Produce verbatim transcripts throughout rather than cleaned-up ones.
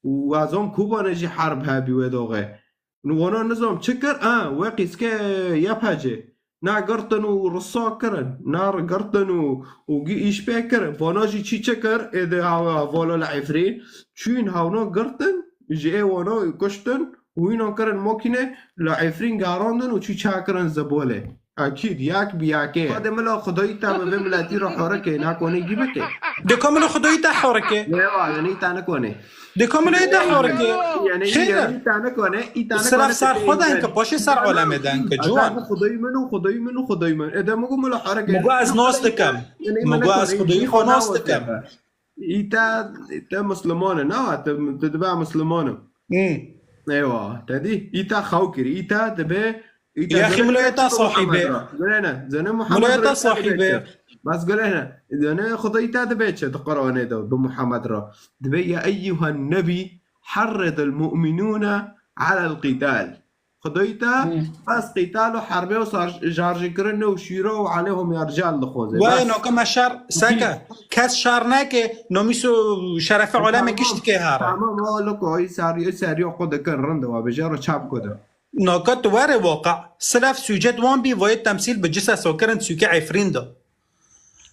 û ez zom Kobane jî herb hebî wê doxê. Û wana nizam çi kir? A, wê qîske Y P G. Na girtin û risa kirin. Na girtin û, û gî îş pê kir. Vana jî çî çi kir? Ê di hawa vala li Efrîn. Çûn hawna girtin, ji ê wana kuştin û înan kirin makîne, li Efrîn garandin û çî çakirin zibolê. Akîd, yek bi yekê. Hadi mila Xwedayî te bi vê miletî re horike, nakonê gî bike. Dê ka mila Xwedayî te horike. Ne, wa, yanî te nikone. Dê ka mila te horike. Yanî, Xêr e. Yanî te nikone, î te nikone. Sirf ser xwe de hinke, paşê ser alemê de hinke, ciwan. Xwedayî min û Xwedayî min û Xwedayî min. Ede min got mila horike. Min got ez nas dikim. Yanî min got ez Xwedayî xwe nas dikim. Î te, te Musliman e, na, te, te dibe Musliman e. Hmm. Eywa, te dî? Î te xew kirî, î te dibe, î te Ya xî, zene mulayê te Muhammed sahîbe. Ra. Gulene, zene Muhammed Mulayê ra te î te dibe sahîbe. Çi? Bas gulene, zene Xwedayî te dibe çi, di Qur'anê de, bi Muhammed ra. Dibe, "Ya eyyuhen nebî, harridil mu'minûne alel qîtal." Xwedayî te Hmm. bes qîtal û herbê û sar-, şarjîkirin û şîro û aleyhum ya rical dixwaze. Wayê Bes. Noka me şer seke. Kes şer neke, nomîs û şerefe Tamam. Alemê kişt dike hara. Tamam, o loko, î sariyo, î sariyo xwe dikin, rind e, wa bêje ro çap ku de. Noka tu were waqe, silef sûcet wan bî, voyê temsîl bi cise sokirin sûke Efrîn de.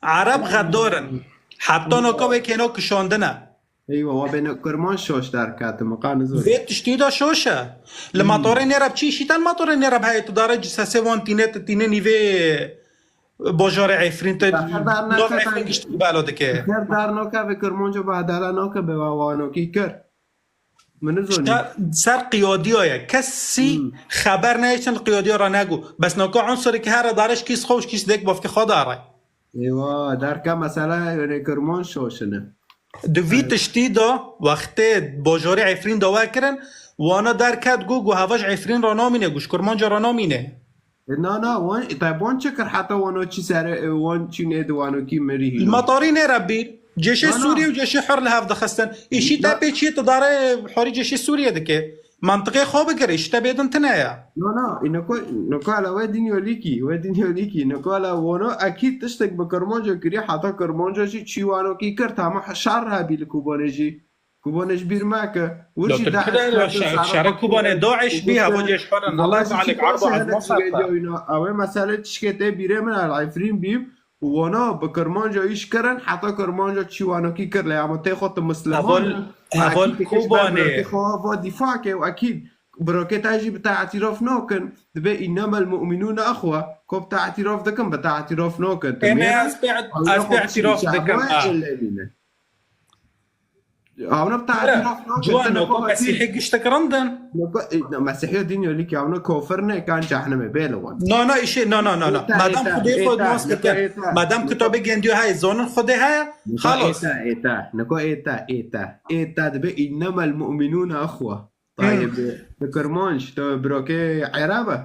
Ereb xeddor in. Heta noka wê kêno kişandine. Eywa, wa bêne Kurman şoş derkete, min qa nizor. Vê tiştî de şoş e. Li Hmm. matorê nêreb çi işî te, li matorê nêreb heye tu dare cisesê wan tîne, tu tîne nîvê bajarê Efrîn, te Xeber nav neke Efrîn te, gişt belo dike. Xeber dar nake ve Kurmanca badala nake be wa wanokî kir. Min nizonî. Ser, ser qiyadiya ye. Kesî Hmm. xeber neyêşin li qiyadiya re nego. Bes naka unsurê ki here dare ji kîs xwe û ji kîs dek bavkê xwe dare. Eywa, derke mesela, yani, Kurman şoşine. Di vî Evet. tiştî de wextê bajarê Efrîn dawa kirin, wana derket got, got heva ji Efrîn re namîne, got ji Kurmanca re namîne. E, na, na, wan, e, te wan çi kir heta wan o çi sere, e, wan çî nê di wan o kî mirî Li hîna. Matarî nêre bîr. Cêşê Na, na. Sûriyê û cêşê hur li hev dixistin. Îşî te Na. pê çiyê tu dare horî cêşê Sûriyê dike. Mantiqê xwe bikir, îşî te bêdin tine ye. Na, na, îno ko, îno ko ala we dinyolîkî, we dinyolîkî, îno ko ala wono ekîd tiştek bi Kirmanca kirî, heta Kirmanca jî çî wanokî kir, tama şer hebî li Kobanê jî. Kobanê ji bîr meke. Wir jî Doktor, DAIŞ kide ya şer, şer Kobanê DAIŞ bî, hava cêş xwe re, Wala Allah jî Teala çî arba baş e, azma hinek farka. Ew ê mesele tişkê tê bîrê min, el Efrîn bî. Û wana bi Kirmanca îş kirin, heta Kirmanca çî wanokî kir, lê ama tê xwe tu Misliman Heval, e, heval ekîd tê kêş Kobanê. Ber birokê xwe va dîfa ke û ekîd birokê te jî bi te îtîraf nakin, dibê "Înnemel mu'minûne ehwe", ku bi te îtîraf dikin, bi te îtîraf nakin. Tu Em mêr e, ez pê, Ewla ez pê xwe îtîraf bişî dikim, şehwe ha. Êlê bîne. Ewna bi te Here, îtîraf nakin, ciwan, tene noko xwe vekî Mesîhê giştek rind in. Noko, e, Mesîhiya dîn yolî ki ewna kofir ne, kan cehnemê bê li wan. Na, na, îşê, na, na, na, na. Êta, Madem êta, Xwedê xwe êta, nas noko dikin, êta. Madem kitabê gendiyo heye, zonin Xwedê heye, Noko xalos. Êta, êta, noko êta, êta. Êta dibe "Înnemel mu'minûne ehwe". Hı. Tayyib, bi Kirmanc, tu birokê Ereb e?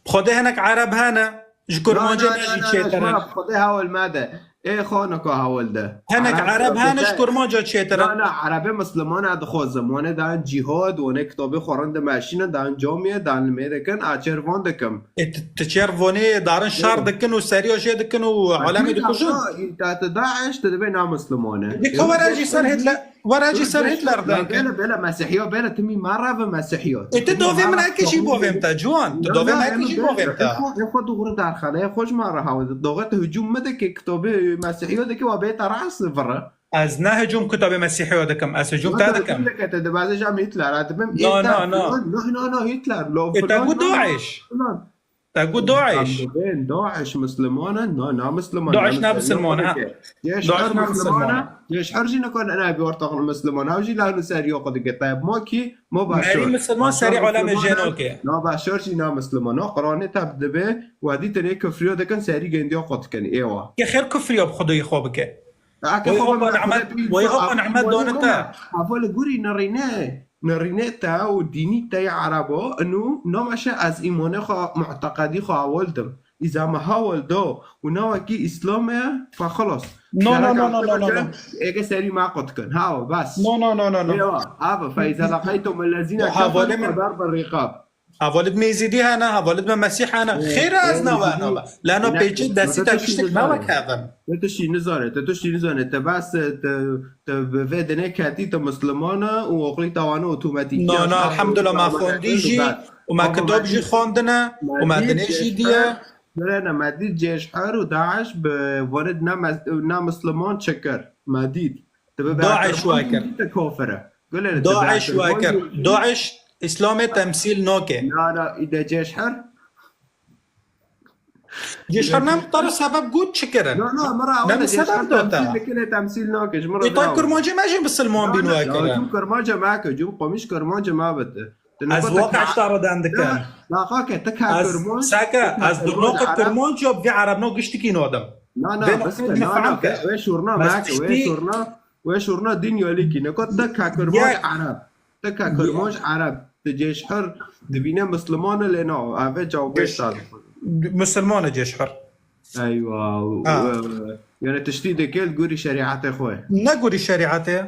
Xwedê hinek Ereb hene, ji Kurmancê ne jî çêtir in. Xwedê hewil me de. Ê xwe niko hewil de. Hinek Ereb hene, ji Kurmanca çêtir in. Na, na, Erebê Misliman e dixwazim. Wane dan cîhad, wane kitabê xwe rind dimeşînin, dan camiyê, dan li mêr dikin, a çêr van dikim. Ê, tu, tu çêr vanê darin şer dikin û seriya jê dikin û alemê dikujin. Te, te DAIŞ, te dibê na Misliman e. Dika were jî ser Hitler. Were jî ser Hitler de. Bele, bele, Mesîhiya, bele, timî me re ve Mesîhiya. E, tu dovê min eke jî bovêm te, ciwan. Tu dovê min eke jî bovêm te. Xwe, xwe dû xwe derxele, xwe ji me re hawe. Doxê tu hicûm me dike, kitabê Mesîhiya dike, wa bê te rast vire. Ez ne hicûm kitabê Mesîhiya dikim, ez hicûm te dikim. Te dibazê jam Hitler, ez dibim. No, no, no. No, no, no, Hitler, lo. E, te got DAIŞ. Te got DAIŞ. Em dibên DAIŞ Misliman e? Na, na Misliman e. DAIŞ ne Misliman e, ha. DAIŞ ne Misliman e. Cêş her jî nikon ena bi ortaxin Misliman. Ew jî lehnu ser yo xwe dike. Tayeb ma kî? Ma başor. Merî Misliman serî aleme jê nake. Na başor jî na Misliman. Na Qur'anê te dibe, wedî tenê kufriyo dikin, serî gendiyo xwe dikin. Êwa. Ke xêr kufriyo bi Xwedayê xwe bike. Ake Wayê xwe hopa bime nehmet, Xwedê wayê hopa nehmet done te. Hava li gurî nerîne. Nerînê te û dînî te ya Erebo, inu nameşe ez îmanê xwe, mu'teqedî xwe hewil dim. Îza me hewil do û ne wekî Îslamê ye, fe xelas. No, no, no, no, no, no, no. Êke serî me qut kin. Hawa, bes. No, no, no, no, no. Ewa, abi, fe îza leqeytum ellezîne keferu fe darbe rîqab. Hevalid me Êzîdî hene, hevalid me Mesîh hene. Xêr e ez nawe nabe. Leno pêçê destî te tiştek nawe kevin. Te tiştî nizane, te tiştî nizane. Te bes, te, te bi vê dinê ketî, te Misliman e û oxirî te wane otomatîk. Na, na, elhamdulillah, me xwendî jî û me kitab jî xwendine û me dinê jî diye. Birêne me dît Cêşher û Daeş bi vanid ne mes-, ne Misliman çi kir. Me dît. Te bi DAIŞ we kir. Te kafir e. Gulê te DAIŞ we kir. DAIŞ Îslamê temsîl nake. Na, na, î de Cêşher. Cêşher nem tara sebeb got çi kirin? Na, na, mira nem sebeb dota. Temsîl nake, ji mira. Îta Kurmancî me jî misilman bîn we kirin. Cum Kurmancî me ke, cum qomîş Kurmancî me bite. Ez waka ji te re den dikim. Naxake, te ka Kurmanc. Seke, ez durnoka Kurmanc ya bi vî Erebno giştikî nadim. Na, na, bes ke, na, na, wê şûrna me ke, wê şûrna, wê şûrna dinya lîkî. Neka te ka Kurmanc Ereb. Te ka Kurmanc Ereb. Te Cêşher dibîne Misliman e lê na. Eve cawbê te. Misliman e Cêşher. Eywa. Yani tiştî dike li gorî şerîetê xwe. Ne gorî şerîetê.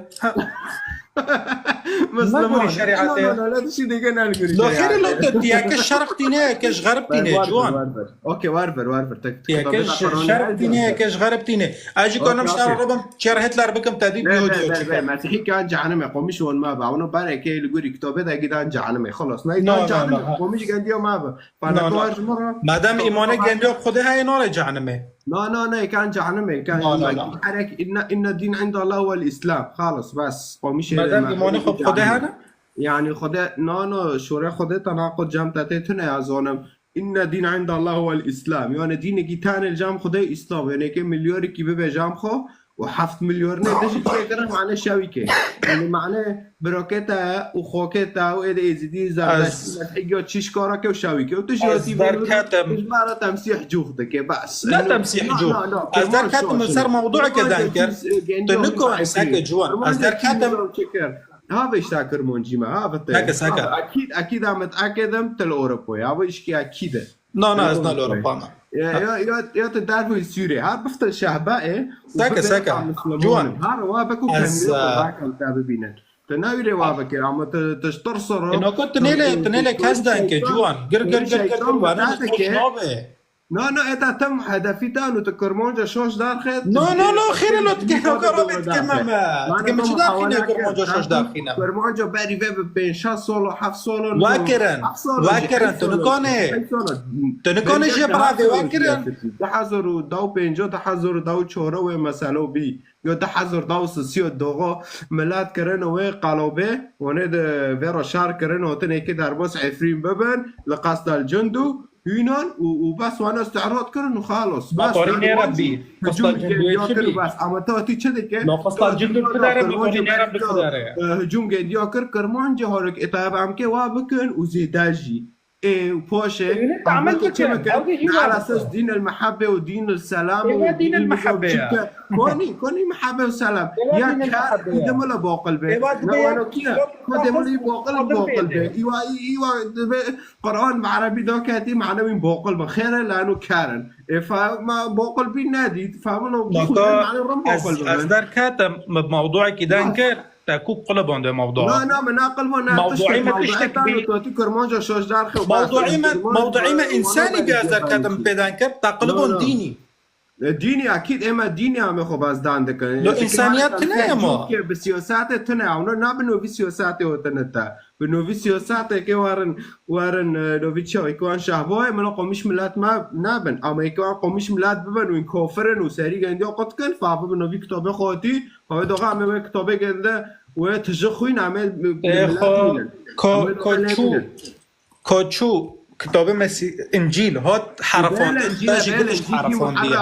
Ne gorî şerîetê. Ne tiştî dike ne li gorî şerîetê. Xêrê lo te, tu yeke şerq tîne, yeke ji xerb tîne, ciwan. Okey, wer vir, wer vir. Yeke şerq tîne, yeke ji xerb tîne. Ez jî kanim ji te re bim, çer Hitler bikim, te dî biyo diyo çike. Mesîhî kan cehenime, qomîş wan me be. Ono barekê li gorî kitabê de gidan cehenime. Xelas. Ne, dan cehenime. Qomîş gendiya me be. Madem îmanê gendiya Xwedê heye nare cehenimê. Na, na, na, kan cehenimê, kan herek inna, inna din inda Allah huwel Islam. Xalas, bes. Qomîşê. Madem îmanê xwe bi Xwedê hene? Yani Xwedê, na, na, şûrê Xwedê tenaqud cem te tê tune ya zonim. Inna din inda Allah huwel Islam. Yani dînekî tenê cem Xwedê Îslam. Yani ke milyarikî bibe cem xwe, û heft milyorinê de jî çêkirin mane şewîkê. Yani mane birokê te û xokê te û êdî êzîdî zerdeştî mesîhî ya çîşkareke û şewîkê. Û tu jî hatî derketim. Ji me re temsîh cûx dike, bes. Ne temsîh cûx. Ez derketim li ser mewduekê den kir. Tu nikonî seke ciwan. Ez derketim. Ha ve işte Kurmancî me, ha ve te. Seke, seke. Akîd, akîd em et akedim til Ewropa. Ya ve işkî akîde. Na, na, ez ne li Ewropa me. Ya, ya, ya, ya te dervî Sûriyê. Her bifte şehbe e. Seke, seke. Ciwan. Her wa beko kendini xwe bakan te bibînin. Te ne wîrê wa bike, ama te, te ji tirsa re. Ino ku tu nêle, tu nêle kes denke, ciwan. Gir, gir, gir, gir, gir, wana ji xwe nabe. Na, na, eta tem hedefî te û tu Kurmanca şoş derxet. No, no, no, xêre lo dike, no, karo be dike me, me. Dike me çi derxîne Kurmanca şoş derxîne. Kurmanca berî ve bi pênc şeş solo, heft solo. Wekirin, wekirin, tu nikanê. Tu nikanê jê biravê wekirin. Du hezar û deh û pênc, du hezar û deh û çar wê meselo bî. Yo du hezar dawsa siyo dogo milet kirin wê qalobê, wane de vê re şer kirin, otin êkê derbas Efrîn bibin, li qestel cund û hînan û, û bes wane îstîrad kirin û xalos. Bes, batarî yani nêre bî. Hicûm gendiya kir û bes. Ama te hatî çi dike? Qestel cund û tu dere batarî nêre bi tu dere. Hicûm gendiya kir, Kirmancê harik êtayeb em kê wa bikin û zêde jî. Ê, û poşê, Ewîne te amel Ahmet û bikin, Çemike, ew dî hîwa ala esas dîn el mehabbe û dîn el selam û dîn el mehabbe ya. Konî, konî mehabbe û selam. Ya kar, û demela boqil be. Êwa dibe ya, wano kiya? Ko demela boqil, boqil be. Îwa, îwa dibe Quran bi Erebî da ketî, mane wî boqil be. Xêre lano karin. Ê, fa-, ma boqil bî nedî, familo bixwîne, mane rim boqil be. Ez derketim, me mewduekî den kir. Te ku qilibon de mewdua. Na, na, me naqilibon, na, mewduî me tiştek bî. Totî Kurmanca şoşdar xew. Mewduî me, mewduî me însanî bî ez derketim pêdan kir, te qilibon dînî. E, dînî, akîd, ême dînî ame xwe bazdan dikin. Lo însaniyet tune ye ma. Bi siyasete tune, ew no, na bi novî siyasete o tune te. Bi novî siyasete ke warin, warin, e, novî çaw, ke wan şahboye, min o qomîş milet me nabin. Ama ke wan qomîş milet bibin û kofir in û serî gendiya qut kin, fa bi novî kitabê xotî, Xwe doxa me wê kitabê gende wê tije xwîn ame. Ê, xo, ko, ko çû, ko çû kitabê Mesî, Încîl hat herefandin, te jî gişt herefandin.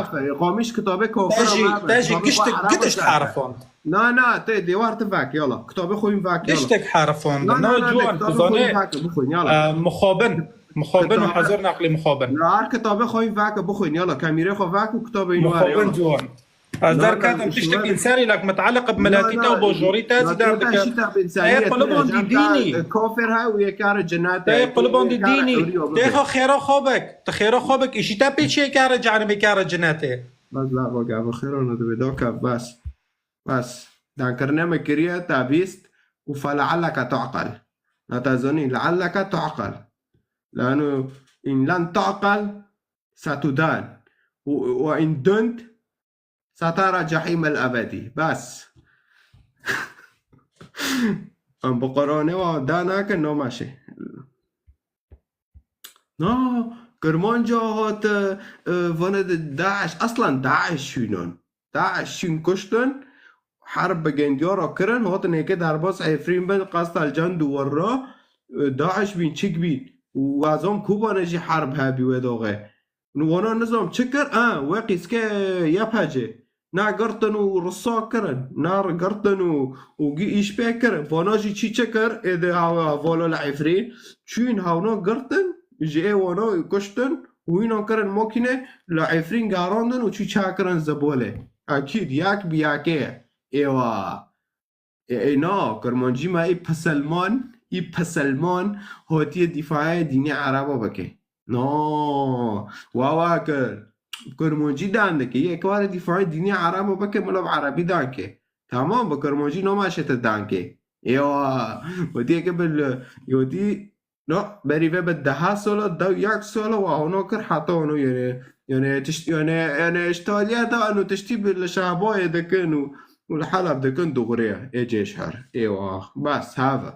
Qamiş kitabê kofir. Te jî, te jî gişt, gişt herefand. Na, na, te dêwar tu vek, yala. Kitabê xwîn vek, yala. Giştek herefandin. Na, na, na, ciwan, tu zanê. Bixwîn, yala. E, mixabin. Mixabin û hezar neqlê mixabin. Na, her kitabê xwîn vek, bixwîn, yala. Kemîrê xwe vek û kitabê wî were, yala. Mixabin ciwan. Ez derketim tiştek însanî lak muteleq bi miletî te û bajorî te zî derdike. Te qulibon dî dînî. Kafir he û yekare cinete. Te qulibon dî dînî. Te xo xêra xo bek. Te xêra xo bek. Îşî te pê çê kare cehenimê kare cinetê. Bes la bak, ev xêra ne dibe, doka, bes. Bes. Dankirine me kiriye, te bîst. Û fe lealleke tuqel. Na te zanî, lealleke tuqel. Lano in len taqel setudan. Û, û in dund setara cehîm el ebedî. Bes. Em bi Qur'anê wa da nakin, no meşe. Na, Kirmanca hat, e, e, vana de DAIŞ. Aslan DAIŞ şûnan. DAIŞ şûn kuştin. Herb bi gendiya ra kirin. Hatin êke derbas Efrîn bin, qestel cend û werra. E, DAIŞ bîn, çik bîn. Û ez zam Kubane jî herb hebî wê doxê. Û wana nizam çi kir? A, we qîske YPG. Na girtin û risa kirin. Na girtin û, û gi îş pê kirin. Vana jî çi çi kir? Ê de hawa, havala li Efrîn. Çûn hawna girtin, ji ê wana kuştin û înan kirin makîne, li Efrîn gerandin û çî çakirin zibolê. Ekîd, yek bi yekê. Êwa. Ê, ê, na, Kirmancî me ê peselman, ê peselman hatiye dîfayê dînê Ereba bike. Na, wa wa kir. Kirmancî dan dike. Yê eke ware dîfayê dînê Ereba bike, mila bi Erebî dan ke. Tamam, bi Kirmancî nama şete dan ke. Êwa, hatiye ke bil, hatiye No, berî ve bi deha sala, dew yak sala wa hona kir heta hona yene, yene tişt, yene, yene îştaliye da eno tiştî bi li Şehbayê dikin û, û li Heleb dikin, dogre ye. Ê cêşher. Ê wax. Bes, heve.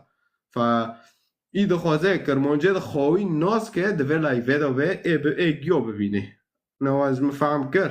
Fa, î dixwaze Kirmancê de xawîn nas ke, di vê layvê de be, ê bi, ê giyo bibîne. Newa ez min fehm kir.